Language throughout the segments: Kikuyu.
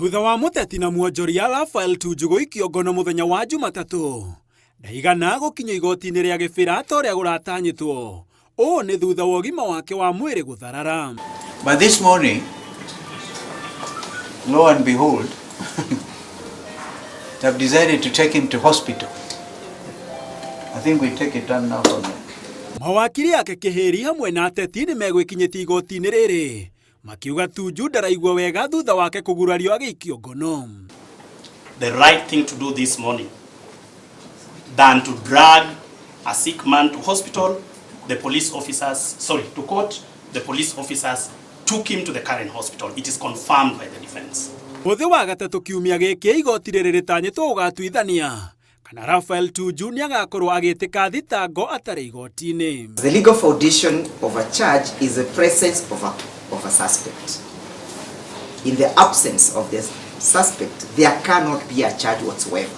Thutha wa mũteti na mwonjoria Raphael Tuju gũikio ngono mũthenya wa Jumatatũ, ndaigana gũkinya igoti-inĩ rĩa Gĩbĩra ta ũrĩa kũratanyĩtwo. Ũũ nĩ thutha wa ũgima wake wa mwĩrĩ gũtharara. But this morning, lo and behold, they've decided to take him to hospital. I think we take it down now from there. Mawakiri ake Kĩhĩri hamwe na ateti nĩ megwĩkinyĩtie igoti-inĩ rĩrĩ makiuga Tuju ndaraigua wega thutha wake kũgurario agĩikio ngono. The right thing to do this morning than to drag a sick man to hospital, the police officers, sorry, to court, the police officers took him to the current hospital. It is confirmed by the defense. Mũthĩ wa gatatũ kiumia gĩkĩ igoti rĩrĩ rĩtanyĩtwo gũgatuithania kana Raphael Tuju nĩagakorwo agĩtĩka thitango atarĩ igoti-inĩ. The legal foundation of a charge is the presence of a suspect. In the absence of the suspect, there cannot be a charge whatsoever.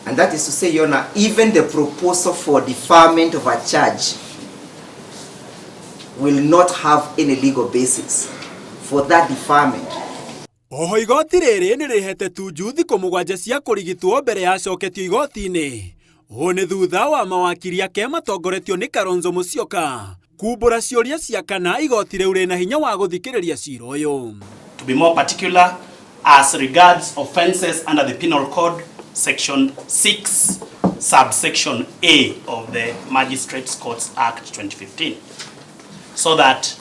And that is to say, Your Honor, even the proposal for deferment of a charge will not have any legal basis for that deferment. Oho igoti rĩrĩ nĩ rĩhete Tuju thikũ 7 cia kũrigitwo mbere ya acoketio igoti-inĩ. Ũũ nĩ thutha wa mawakiri ake matongoretio nĩ Kalonzo Musyoka kumbũra ciũria cia kana igoti rĩu rĩna hinya wa gũthikĩrĩria cira ũyũ. To be more particular, as regards offences under the Penal Code, Section 6, subsection A of the Magistrates Courts Act 2015, so that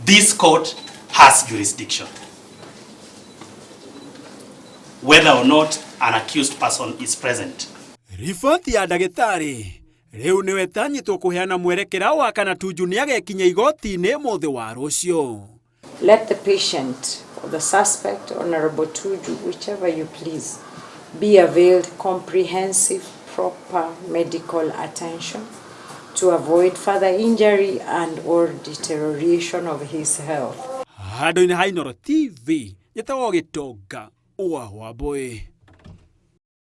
this court has jurisdiction, whether or not an accused person is present. Riboti ya ndagĩtarĩ rĩu nĩwe ĩtanyĩtwo kũheana mwerekera wa kana Tuju nĩagekinya igoti-inĩ mũthĩ wa rũciũ. Let the patient or the suspect, Honorable Tuju, whichever you please, be availed comprehensive, proper medical attention to avoid further injury and or deterioration of his health. Handũ-inĩ ha Inooro TV, njĩtagwo Gĩtonga wa Wambũi.